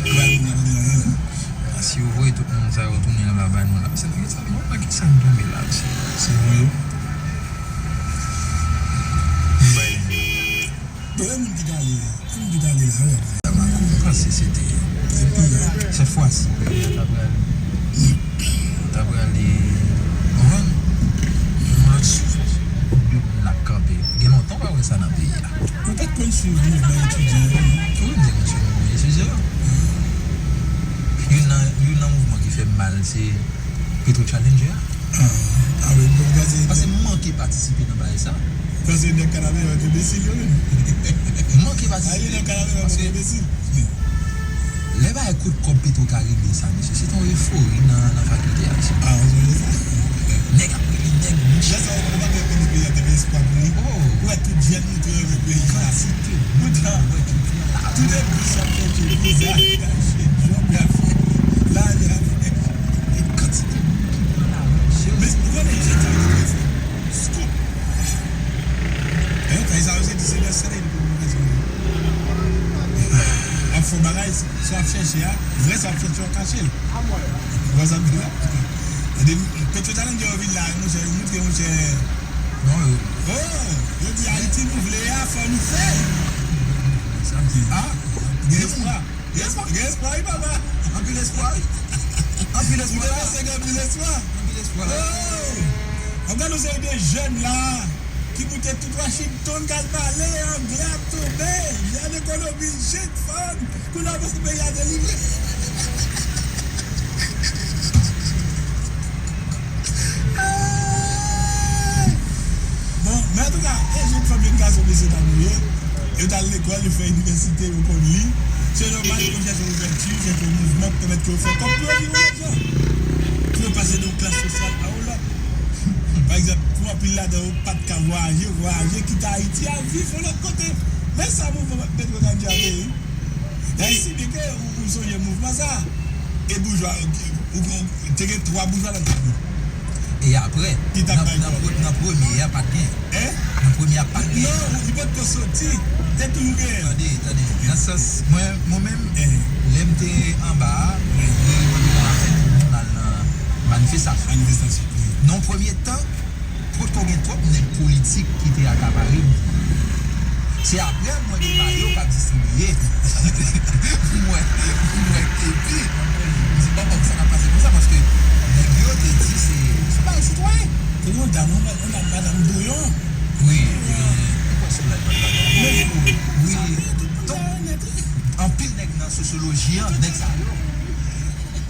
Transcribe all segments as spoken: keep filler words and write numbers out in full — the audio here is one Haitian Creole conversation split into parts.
Bay moun nan pa gen anyen la. Si yo voye tout moun sa yo tounen anba ba nou la, se nan ki sa, bon, nan ki sa n tonbe la, mesye? Se voye. M bay. Bon, e moun ki t ale, e moun ki t ale la, wè. Mwen panse se te, epi, sèt fwa si, ta prale, ta prale, konprann? Yon lòt sou, de moun ap kanpe. Gen lontan w pa wè sa nan peyi a. Ou pa t konn swiv mouvman etidyan yo, non? Wi, m te konn swiv mouvman etidyan yo. Youn nan, youn nan mouvman ki fè m mal, se Petro Challenger. Ah, ah wi, bon, paske, paske m manke patisipe nan bagay sa. Paske nèg Kanapevè yo te enbesil yo menm. M manke patisipe. Nèg Kanapevè yo te enbesil. Lè bagay kout kòb Petro ka regle sa, mesye, se te yon efori nan, nan fakilte a, mesye. Ah, ou sonje sa? Nèg ap rele nèg, mesye. Lè sa, ou pa t konn peyi a te gen espwa pou li. Oh. Ou wè tout jèn nou te renmen peyi a. Kantite moun, ou wè ki vin la. Tout enbesil ap chèche viza, ap chèche djòb, y ap fè, lari ap fè. Kantite moun ki pran lari, mesye. Men, ou konnen, jodi a, yo te fè scoop. Yo fè sa, yo se di se nan sèl pou move zon yo. W ap fè yon bagay, sa w ap chèche a, vrè sa w ap chèche, w ap kache l. Ou wè sa m di la? Depi Petro Challenger yo vin la, monchè, yo montre, monchè. Non, yo. Oh, yo di Ayiti nou vle a, fò nou fè. Sa m di. Ah, gen espwa. Gen espwa, gen espwa, wi, papa. Anpil espwa, wi. Anpil espwa. Ou te panse gen anpil espwa? Anpil espwa. Oh! Ap gade yon seri de jèn la ki moute tout Washington, k al pale, anglè ap tonbe, jèn ekonomi, jèn fanm, kounye a w panse peyi a delivre. Bon, men antouka, e jèn fanm, jèn gason, mesye dam yo ye. Yo t al lekòl, yo fè inivèsite, yo konn li. Se nòmal pou yo chèche yon ouvèti, chèche yon mouvman pou pèmèt ke yo fè kòb pou yo viv yon lòt jan. Pou yo pase de yon klas sosyal a yon lòt. Pa egzanp, pou anpil ladan yo pa t ka vwayaje, vwayaje, kite Ayiti al viv yon lòt kote. Men sa mouvman Petro t ap di a te ye. Dayè, si byen ke ou, ou sonje mouvman sa, e boujwa, ou, ou, ou, te gen twa boujwa nan tèt nou. E apre, nan, nan pre-, nan premye a, pa t gen. Hein? Nan premye a, pa t gen. Non, li potko soti. Te toujou gen. Tande, tande. Nan sans, mwen, mwen menm, lè m te anba a, reyinyon yo a fèt pou moun al nan manifestasyon. Manifestasyon, wi. Nan premye tan, potko gen twòp nèg politik ki te akapare mouvman. Se apre mwen gen mayo k ap distribiye. Mwen, mwen kepi. M di, oh, oh, sa k ap pase konsa? Paske nèg yo te di se, se bagay sitwayen. Te gen yon dam, yon ma-, yon dam, madanm Douyon. Wi, wi. Wi. Donk, anpil nèg nan sosyoloji an, nèg sa yo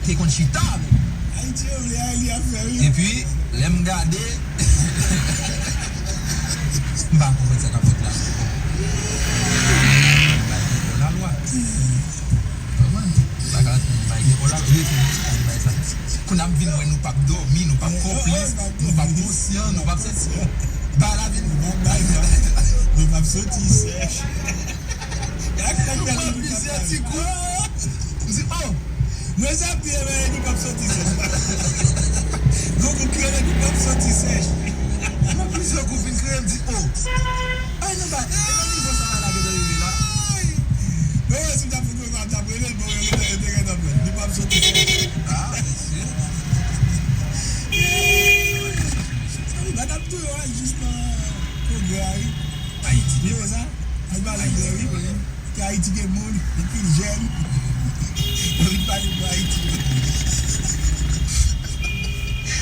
te konn chita avè m. Ayiti yo vle a, li ap fè, wi. Epi, lè m gade, m pa konprann sa k ap fèt la. M pa gen kò lalwa. Konprann? M pa ka antre nan bagay de kò lalwa. Rete nan ti bagay sa. Kounye a m vin wè nou p ap dòmi, nou p ap konplis, nou p ap konsyan, nou p ap santi. Bagay la vin bon, bagay la. Nou p ap soti sèch. Nou pran plizyè ti kou. M di, oh! Mwen sa pi renmen nou p ap soti sèch. Gon kou ki rele nou p ap soti sèch. Mwen plizyè kou vin kreye, m di, oh! Ay, nou pa, e nan nivo sa a la gentan rive la. Bon, si m t ap fout mwen, m t ap rele l, bon, yo te, yo te gentan pran. Nou p ap soti sèch. Ah, mesye. Sa vin bat ap touye w a jis nan pwogrè a, wi. Ayiti. Yo, sa? Al pale de, wi. Ke Ayiti gen moun, anpil jèn. Yo vin pale pou Ayiti.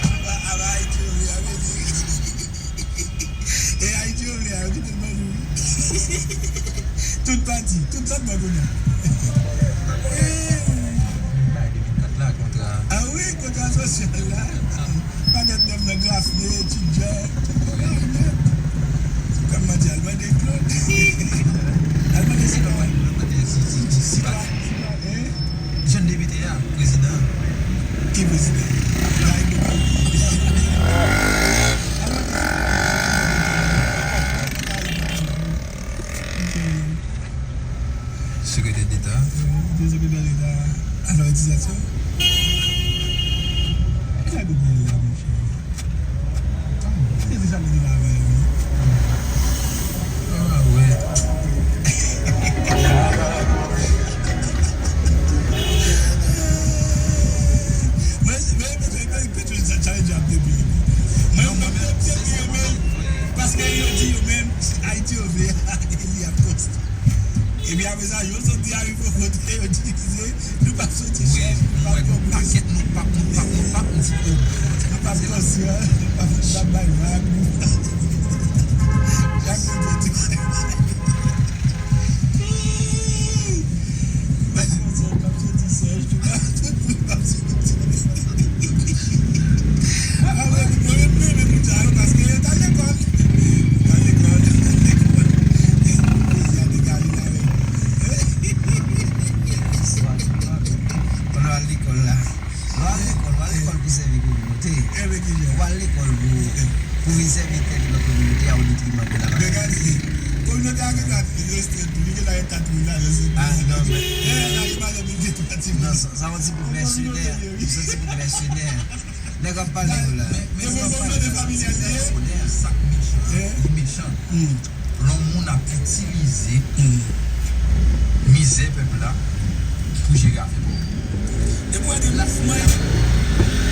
Aba, aba Ayiti yo vle a, mesye. E Ayiti yo vle a, yo kite l ban nou, wi. Tout pati, tout sòt bò kounye a. Bay de vennkat la, kontra. Ah wi, kontra sosyal la. Pakèt nèg nan grafye, etidyan. Kòm mwen di, al mande Claude. Al mande Sitwa. Al mande si, si, si, si, hein? Jèn depite a, prezidan. Ki prezidan? Guy Boucard. Al mande Sitwa. Ok. Sekretè Deta. Wi, li te sekretè Deta Alfabetizasyon. Ki lè Daniel la, monchè? Li te deja mete nan avè yo, wi. Ah, wè. Yo menm, Ayiti yo vle a, li ap konstwi. Epi apre sa, yo soti arive kote yo divize, nou p ap soti chèch, nou p ap konplis. Nou p ap, nou p ap, nou p ap, nou p ap, nou p ap konstwi, nou p ap, nou p ap bay vag, nou p ap. Chak moun soti. Lè w al lekòl, lè w al lekòl pou sèvi kominote. Ou al lekòl pou, pou vin sèvi tèt ou nan kominote a, o detriman de la. Men gade, kominote a gen dwa restren tou, li gen dwa ret tatouj la, yo se. Ah, non, men. Lè la, li pa gen dwa ret tatouj. Non, sa, sa yon ti bout mèsenè. Sa yon ti bout mèsenè. Nèg ap pale yo la. Men, men, men, men, men, men, men, men, sa k mechan, ki mechan. Lè yon moun ap itilize mizè pèp la pou jere afè pwòp. Depi w wè gen mouvman,